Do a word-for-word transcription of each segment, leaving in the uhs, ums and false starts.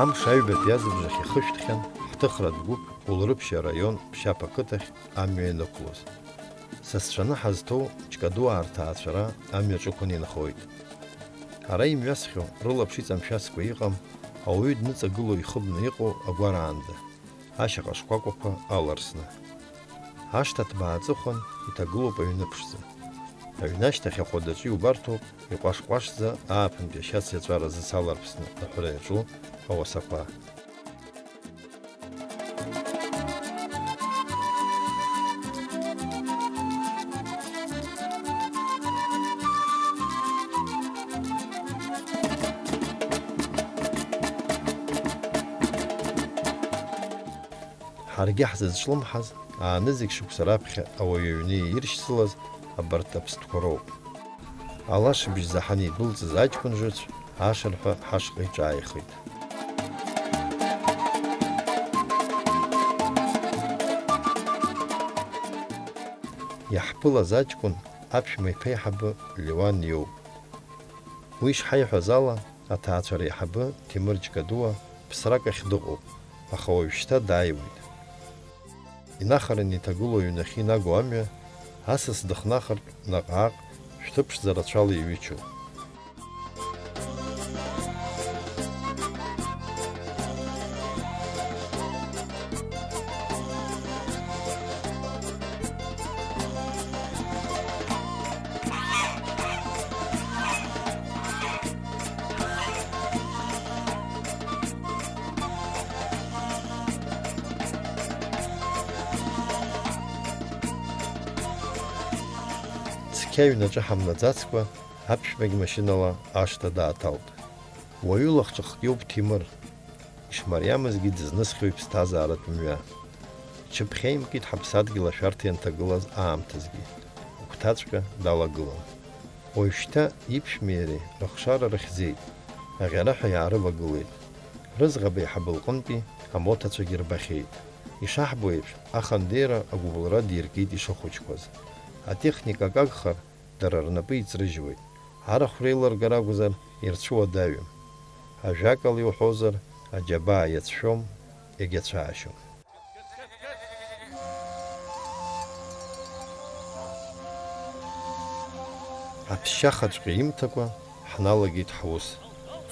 Амш аҩбатәи азыбжахь ихышәҭхьан ҳҭыхратә гәыԥ Гәылрыԥшь араион Ԥшьаԥ ақыҭахь амҩа ианықәлоз. Сасцәаны ҳазҭоу Ҷкадуаа рҭаацәара амҩаҿықәан инхоит. Ара имҩасхьоу, рылаԥш иҵамшәазкуа иҟам, ауаҩы дныҵагыло ихыбны иҟоу агәараанда, ашьаҟа шкәакәақәа аларсны. Ашҭа ҭбаа аҵыхәан иҭагылоуп аҩны ԥшӡа. Аҩны ашьҭахь ахәадаҿы иубарҭоуп, иҟәаш-ҟәашӡа ааԥынтәи ашьац иаҵәара зыцаларԥсны аҳәара иаҿу ауасақәа. Ҳаргьы ҳзызҿлымҳаз, аанызқь шықәса раԥхьа ауаҩы аҩны иршьцылаз абарҭ аԥстәқәа роуп. Алашбжь заҳаны идәылҵыз аҷкәын ҿыц ашырҳәа ҳашҟа иҿааихеит. Иаҳԥылаз аҷкәын аԥшәма иԥеиҳабы Леуан иоуп. Уи ишҳаиҳәаз ала, аҭаацәа реиҳабы Ҭемыр Ҷкадуа ԥсрак ахь дыҟоуп, аха уажәшьҭа дааиуеит. Инахараны иҭагылоу аҩнахьы инаго амҩа, асас дыхнахыртә наҟ-ааҟ шәҭы ԥшӡа рацәала иҩычоуп. Цқьа аҩнаҿы ҳамнаӡацкәа, аԥшәмагь машьынала ашҭа дааҭалт. Уаҩы лахҿыхк иоуп Ҭемыр. Ишмариамызгьы дызнысхьоу иԥсҭазааратә мҩа. Иҽыԥхьаимкит ҳаԥсадгьыл ашәарҭа ианҭагылаз аамҭазгьы, агәҭаҵәҟьа далагылан. Уажәшьҭа иԥшәмеи иареи рыхшара рыхьӡеит, аӷьараҳәа иаарывагылеит. Рыӡӷаб аиҳабы лҟынтәи амоҭацәагьы рбахьеит. Ишаҳбо еиԥш, ахандеира агәыбылра диркит ишыхәыҷқәаз. Атехника акы агхар, дара рнапы иҵрыжьуеит. Арахә реилыргар акәзар, ирцәуадаҩым. Ажәакала иуҳәозар, аџьабаа иацәшәом, егьацәаашьом. Аԥсшьахаҵәҟьа имҭакәа, ҳналагеит ҳус.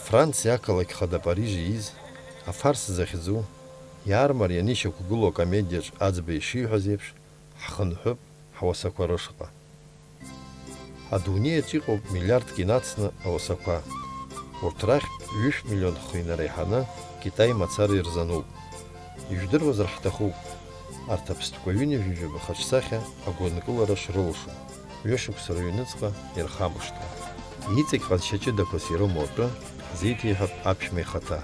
Франциа ақалақь хада Париж ииз, афарс захьӡу, иаармарианы ишьақәгылоу акомедиаҿ Аӡба ишиҳәаз еиԥш, ҳхынҳәып ҳуасақәа рышҟа. Адунеиаҿ иҟоуп миллиардк инацны ауасақәа. Урҭ рахьтә ҩышә миллион хы инареиҳаны Китай мацара ирзануп. Ижәдыруазар ҳҭахуп, арҭ аԥстәқәа ҩынҩажәи жәаба хаҿсахьа агәынкылара шрылшо, ҩышықәса рыҩныҵҟа ирхамышҭуа. Иҵегь ҟазшьа ҷыдақәас ирымоу атәы ҳзеиҭеиҳәап аԥшәма ихаҭа.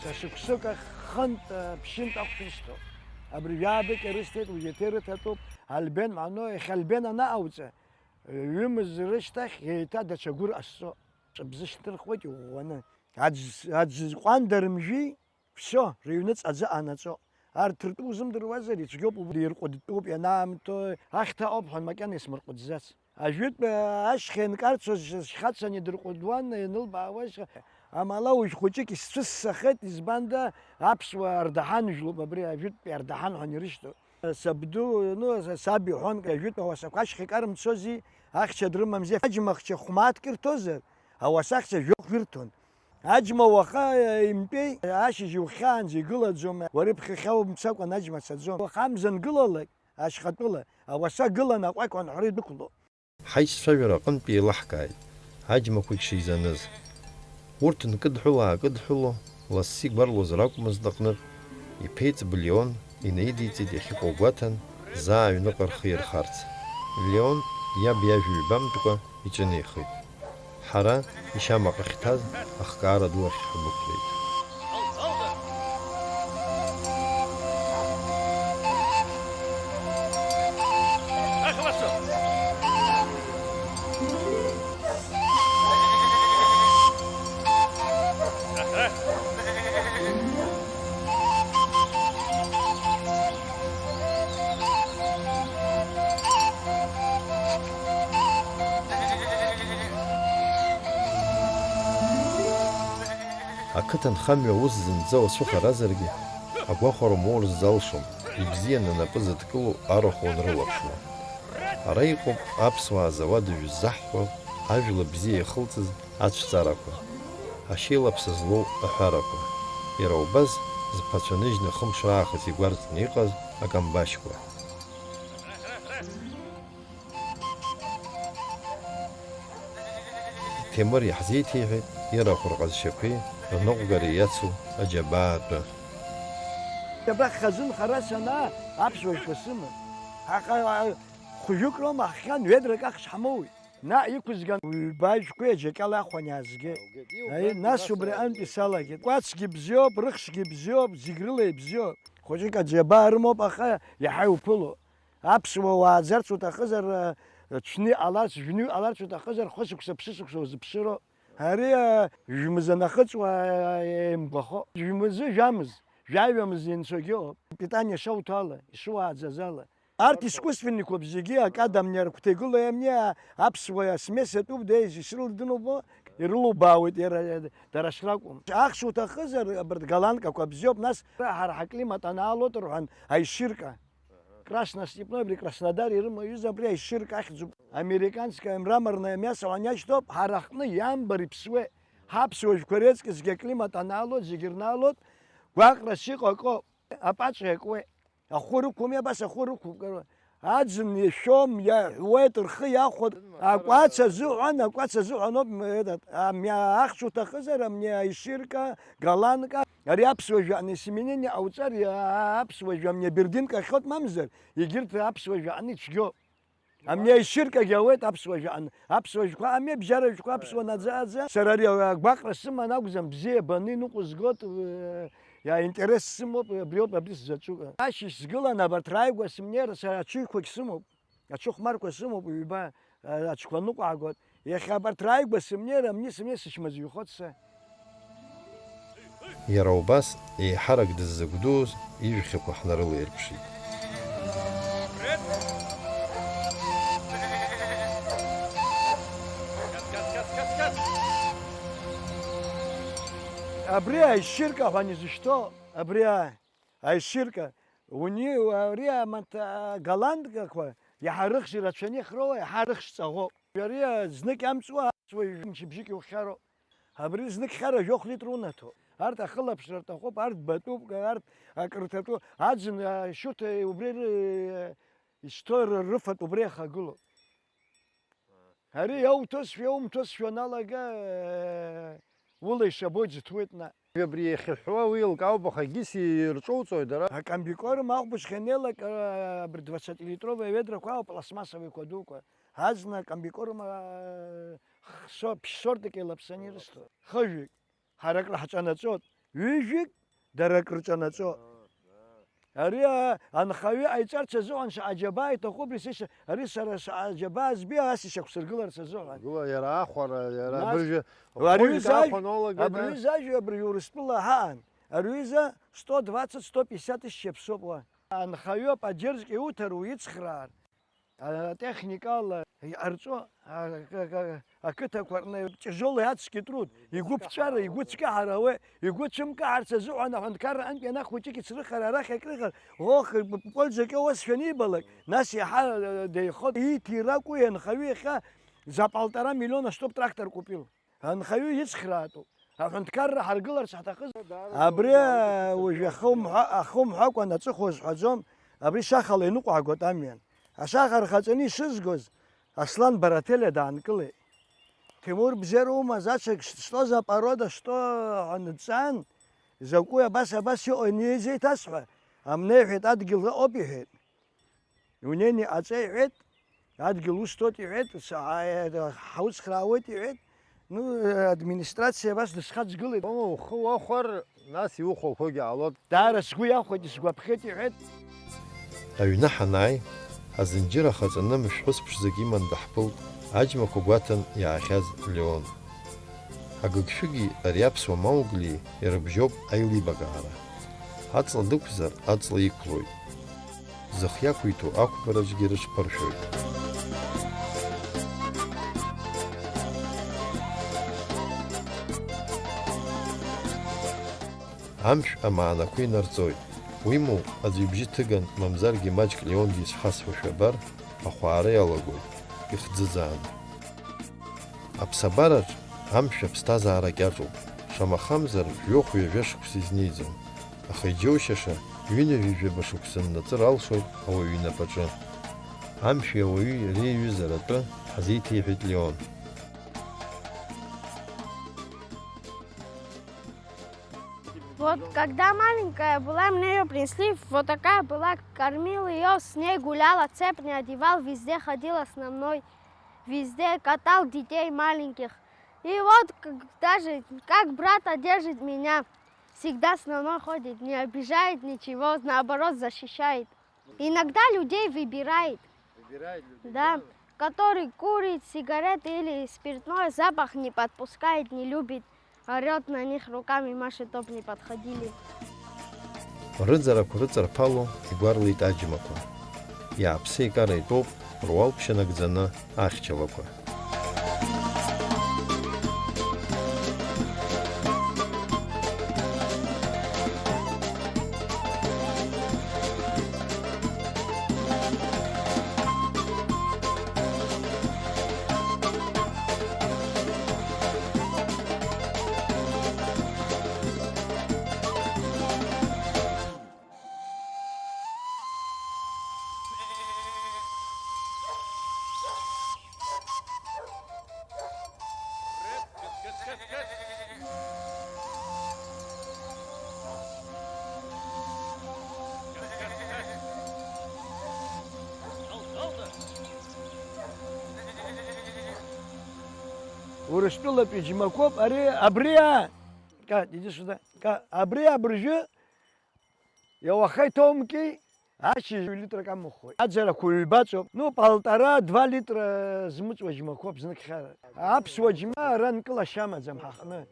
Са шықәсык ахь хынтә, ԥшьынтә ахәшә рысҭоит. Абыржәы аабыкьа рысҭеит, уажәы еҭа ирыҭатәуп. Альбен, ано, иахьа Альбен анаҟауҵа, ҩымз рышьҭахь еиҭа даҽа гәыр ҟасҵо. Ҿыбзышьҭырхуеит иӷәӷәаны. Аӡ-, аӡ ҟәанда рымжәи, всё, рыҩныҵҟа аӡы анаҵо. Арҭ ртәы узымдыруазар, ицәгьоуп, убри ирҟәыдтәуп, ианаамҭоу ахьҭа ауп ҳәа макьана исмырҟәыӡӡац. Ажәытә ашьха инкарцоз шьхацан идырҟәыдуан, ианылбаауаз, амала уажә хәыҷык исцәыссахеит, избанда, аԥсуаа ардаҳан жәлоуп, абри ажәытәтәи ардаҳан ҳәа ирышьҭоу. Сабду, ну, саб иҳәон, ажәытә ауасақәа ашьха икарымцози, ахьча дрымамзи, аџьмахьча хә-мааҭк ирҭозар, ауаса ахьча жәохә ирҭон. Аџьма уаха, э, имтәеи, ашьыжь иухьаанӡа игылаӡом, уара иԥхьахьа умцакәан аџьма цаӡом. Уаха амза ангылалак, ашьхатәыла, ауаса гылан аҟәақь уанҳәара идәықәло. Ҳаиццәажәара аҟынтә еилаҳкааит, аџьмақәагь шеизаныз. Урҭ нкыдҳәыла-аакыдҳәыло, лассы игәарлозар акәмызт аҟнытә, иԥеиҵбы Леон инаидиҵеит иахьыҟоу гәаҭан, заа аҩныҟа рхы ирхарц. Леон иаб иажәа ҩбамтәкәа иҿынеихеит. Ҳара ишьамаҟа ахьҭаз ахкаара ду ахь ҳдәықәлеит. Аҭанхамҩа аус зынӡа уацәыхаразаргьы, агәахәара умоур залшом, ибзианы анапы зыдкылоу арахә уанрылаԥшуа. Ара иҟоуп аԥсуаа зауадыжә ззаҳҳәо, ажәла бзиа иахылҵыз ацәҵарақәа, ашьеилаԥса злоу аҳәарақәа, иара убас зԥацәа ныжьны хымш аахыс игәарҵны иҟаз акамбашьқәа. Ҭемыр иаҳзеиҭеиҳәеит ирахә рҟазшьақәеи рныҟәгареи иацу аџьабаа атәы. Абра хазын хара санаа, аԥсуа жәқәа сыман. Аха, а, хәжәык роума ҳхиан, ведрак ахш ҳамоуит. Наҟ иқәызган ҩба жәқәеи аџьакьала ахәан иаазгеит. Аи, нас убри аҟынтәи салагеит. Кәацгьы бзиоуп, рыхшгьы бзиоуп, зегь рыла ибзиоуп. Хәыҷык аџьабаа рымоуп, аха иаҳа иуԥыло. Аԥсуа уааӡарц уҭахызар, цәны иҟаларц, жәны иҟаларц уҭахызар, хәышықәса, ԥшышықәса узыԥшыроу. Ари, а, жәмыза нахыҵуа, а, еимгәахо. Жәмызы, жәамыз, жәаҩамыз ианцогьы ыҟоуп. Питание шауҭо ала, ишыуааӡаз ала. Арҭ искусственникуп зегьы, акада амни аркәҭа игылои амни, а, аԥсуа смес атәуп, деиз ишрылдыруа, ирылубаауеит иара, дара шракәым. Ахш уҭахызар, абарҭ голландкақәа бзиоуп, нас ҳара ҳаклимат анаалоит рҳәан, аишьырка. Красностепной, абри Краснодар ирымоу аҩыза абри аишьырк ахьӡуп. Американское мраморное мясо уаниашьҭоуп, ҳара ҳҟны иамбар иԥсуеит. Ҳаԥсуа жәқәа реиҵкысгьы аклимат анаалоит, зегьы рнаалоит, гәаҟрас иҟоу акоуп, апаҿ иакуеит. Ахәы рықәуми, абас ахәы рықәуп, кара. Аӡын иашәом, иаҳәуеит, рхы иахәоит, акәац азыҳәан, акәац азыҳәаноуп, м, этот, амни ахш уҭахызар, амни аишьырка, голландка, ари аԥсуа жәҩан, есеменение ауҵар, иа-, аԥсуа жәҩан, амни абердинка ахьоуп, мамзар, егьырҭ аԥсуа жәҩан ицәгьоуп. Амни аишьыркагьы ауеит аԥсуа жәаан. Аԥсуа жәқәа, ами абжьара жәқәа аԥсуа наӡааӡа. Сара ари агәаҟра сыман акәӡам, бзиа баны иныҟәызгоит, э, иа-, интерес сымоуп, абриоуп абри сзаҵәук. Ашьыжь сгылан, абарҭ рааигәа сымнеир, сара аҽыҩқәагь сымоуп, аҽыхәмарқәа сымоуп, ҩба, э, аҽқәа ныҟәаагоит. Иахьа абарҭ рааигәа сымнеир, амни сымнеир сычмазаҩхоит са. Иара убас, еиҳарак дыззыгәдууз ижәхьақәа ҳнарылаирԥшит. Абри аишьырка ҳәа изышьҭоу, абри а-, аишьырка, уни, ари амаҭ-, а, голландкақәа иаҳа рыхш ирацәаны ихроуа, иаҳа рыхш ҵаӷоуп. Ари знык иамҵуа, аԥсуа ҩажәи мчыбжьык иухьароуп. Абри знык хьара жәохә литр унаҭо. Арҭ ахылаԥшра рҭахуп, арҭ батәуп, арҭ акрыҭатәу. Аӡын, а, Шьуҭа убри ры-, ишьҭоу ры-, рыфатә убри иахагылоуп. Ари иауҭозшәа, иаумҭозшәа уаналага, э, ула ишабо ӡыҭуеит наҟ. Абри иахьыҳәуа уи еилкаауп, аха егьыс ирҿоуҵои дара? Акомбикорм ахәбыжь ианеилак, а, абри двадцатилитровые ведрақәа ауп, пластмассовыйқәа дуқәа. Аӡын акомбикорм, а, хсо-, ԥшь-сортак еилаԥсаны ирысҭоит. Хыжәҩык, ҳара акры ҳҿанаҵоит. Ҩыжәҩык, дара акры рҿанаҵоит. Ари, а, анхаҩы ҟаиҵарц азыҳәан шаҟа џьабаа иҭахуп, исыша-, ари сара шаҟа џьабаа збеи, ас ишьақәсыргыларц азыҳәан. Гәыла иара ахәара, иара Нас абыржәы, ари хәҩык изажә-, ахәа нолага, абри да? Изажәа абри Урыстәыла ҳаан. Ари иза сто двадцать, сто пятьдесят тысяч иаԥсоуп уа. Анхаҩы аподдержка иуҭар, уицхраар. Атехникала иҟарҵо, а, а, а, ақыҭақәа рҟны тяжелый адский труд, игәы ԥҵәара, игәы цәкаҳара ауеит, игәы цәымкаҳарц азыҳәан аҳәынҭқарра аҟынтә ианах хәыҷык ицрыхар, арахь акрыхар, ох, польза кьоуазшәа анибалак, нас иаҳа, а, деихот, ииҭира акәу, анхаҩы иахьа за полтора миллиона штук трактор купил. Анхаҩы ицхраатәуп. Аҳәынҭқарра ҳаргыларц ҳҭахыз. Абри, уажә ахы умҳәа-, ахы умҳәакәан аҵыхәа узҳәаӡом, абри шахала иныҟәаагоит амҩан. Ашаха рхаҵаны ишызгоз, Аслан Барателиа даанкылеит. Ҭемур, бзиара умаз, ацәагь ш-, что за порода, что ҳәа дҵаан, закәи абас, абас иҟоу ианизеиҭасҳәа, амнеи иҳәеит, адгьыл ыҟоуп иҳәеит. Унеины иҟаҵа, иҳәеит, адгьыл усҭоит, иҳәеит, са-, а-, ҳауцхраауеит, иҳәеит. Ну, администрациа абас дысхаҵгылеит. Мама, ухы уахәар, нас иухәақәогьы ҟалоит. Даара сгәы иахәеит, исгәаԥхеит, иҳәеит. Аҩны ҳанааи, азынџьыр ахаҵаны мышәҳәыс ԥшӡак иман даҳԥылт, аџьмақәа гәаҭан иаахьаз Леон. Агыгшәыги ари аԥсуа Маугли ирыбжьоуп аилибакаара. Аҵла дықәзар, аҵла иқәлоит. Зых иақәиҭу ақәԥараҿгьы рыҽԥыршәоит. Амшә амаанақәа инарҵоит. Уимоу, аӡәы ибжьы ҭыган, мамзаргьы маҷк Леон дизҳасуашәа абар, ахәаара иалагоит, ихӡыӡааны. Аԥсабараҿ амшә аԥсҭазаара кьаҿуп, шамахамзар, жәохә-ҩажәа шықәса изнеиӡом, аха иџьоушьаша, ҩынҩажәижәаба шықәса ннаҵыр алшоит ауаҩы инапаҿы. Амшәи ауаҩи реиҩызара атәы ҳазеиҭеиҳәеит Леон. Вот когда маленькая была, мне её принесли, вот такая была, кормил её, с ней гуляла, цепь не одевал, везде ходила со мной, везде катал детей маленьких. И вот как, даже как брата держит меня, всегда со мной ходит, не обижает ничего, наоборот, защищает. Иногда людей выбирает. Выбирает людей, да? Да, который курит сигареты или спиртное, запах не подпускает, не любит, орёт на них руками, машет, чтоб не подходили. Рыӡарақәа рыҵарԥало игәарлеит аџьмақәа. Иааԥса-икара итәоуп руалԥшьа нагӡаны ахьчалақәа. Урыстәылатәи џьмақәоуп ари, абри, аа! Ка, иди сюда. Ка, абри абыржәы Иауаха иҭоумкьи, ашьыжь литрак амыхәоит. Аӡарақәа ҩбаҵәоуп. Ну, полтора, два литра змыҵуа џьмақәоуп зныкхьара. Аԥсуа џьма ара нкылашьа амаӡам ҳаҟны.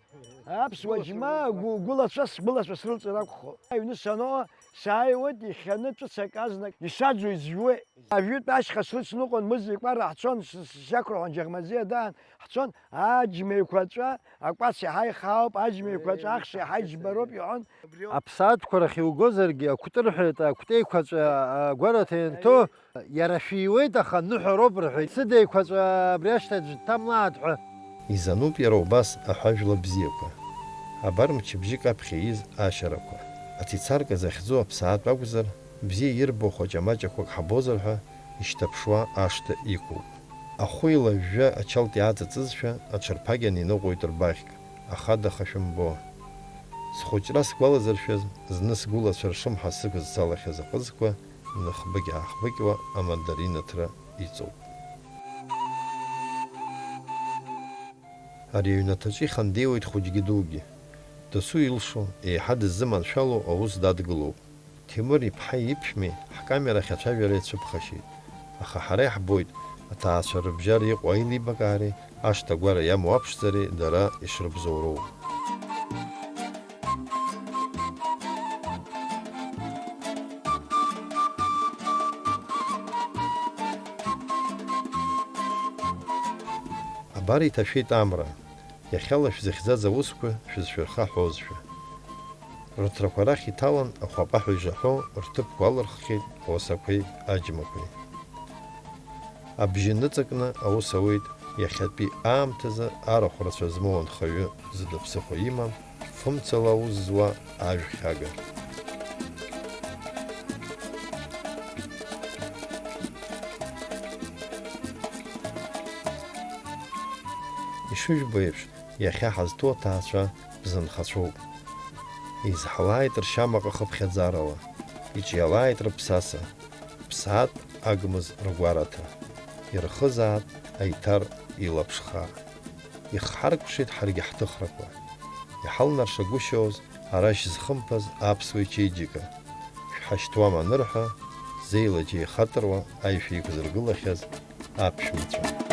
Аԥсуа џьма гәы-, гәылацәа, сгәылацәа срылҵыр акәхо. Аҩны саноо, сааиуеит, ихьаны ҵәыцак азна исаӡуеит, зжәуеит. Ажәытә ашьха срыцныҟәон, Мыза икәара ҳцон, с-, с-, сшьақәырӷәӷәан Џьаӷмазиа даан, ҳцон, аџьма еиқәаҵәа, акәац иаҳа ихаауп, аџьма еиқәаҵәа ахш иаҳа иџьбароуп иҳәон. Аԥсаатәқәа рахь иугозаргьы, акәты рҳәеит, акәты еиқәаҵәа, агәараҭа ианҭо, иара шәиуеит, аха ныҳәароуп рҳәеит. Сыда еиқәаҵәа абри ашьҭахь аӡә дҭамлааит ҳәа. Изануп иара убас аҳәажәла бзиақәа. Абар мчыбжьык аԥхьа ииз ашьарақәа. Ацицарка захьӡу аԥсаатә акәзар, бзиа ирбо хәаҷа-маҷақәак ҳабозар ҳәа ишьҭаԥшуа ашҭа иқәуп. Ахәы илажәжәа ачалт иааҵыҵызшәа, аҽырԥагьаны иныҟәоит рбаӷьк, ахада хашәымбо. Схәыҷра сгәалазыршәаз, зны сгәылацәа ршымҳа сықәызцалахьаз аҟызқәа ныхбыкь-аахбыкьуа амандарин аҭра иҵоуп. Ари аҩнаҭаҿы ихандеиуеит хәыҷгьы дугьы. Досу илшо, еиҳа дыззыманшәало аус дадгылоуп. Ҭемыр иԥҳаи иԥшәмеи ҳкамерахь ацәажәара иацәыԥхашьеит, аха ҳара иаҳбоит, аҭаацәа рыбжьара иҟоу аилибакаареи ашҭа агәара иамоу аԥшӡареи дара ишрыбзоуроу. Абар иҭашәеит амра, иахьала шәзыхьӡаз аусқәа шәызшәырха ҳәозшәа. Рыҭрақәа рахь иҭалан, ахәапаҳәа ижаҳәо рҭыԥқәа алырххьеит ауасақәеи аџьмақәеи. Абжьы ныҵакны аус ауеит иахьатәи аамҭазы арахә рацәа змоу анхаҩы зда ԥсыхәа имам, фымцала аус зуа ажәхьага. Ишыжәбо еиԥш, иахьа ҳазҭоу аҭаацәа бзанхацәоуп. Изҳалааит ршьамаҟа хыԥхьаӡарала, иҿиалааит рыԥсаса, ԥсаатә агмыз ргәараҭа, ирхызаат аиҭар илаԥшхаа. Ихҳаркәшеит ҳаргьы ҳҭыхрақәа. Иҳалнаршагәышьоз арашь зхымԥаз аԥсуа ичеиџьыка, шәҳашьҭуам анырҳәа, зеилаџьеихатыруа аишәа иқәзыргылахьаз аԥшәмацәа.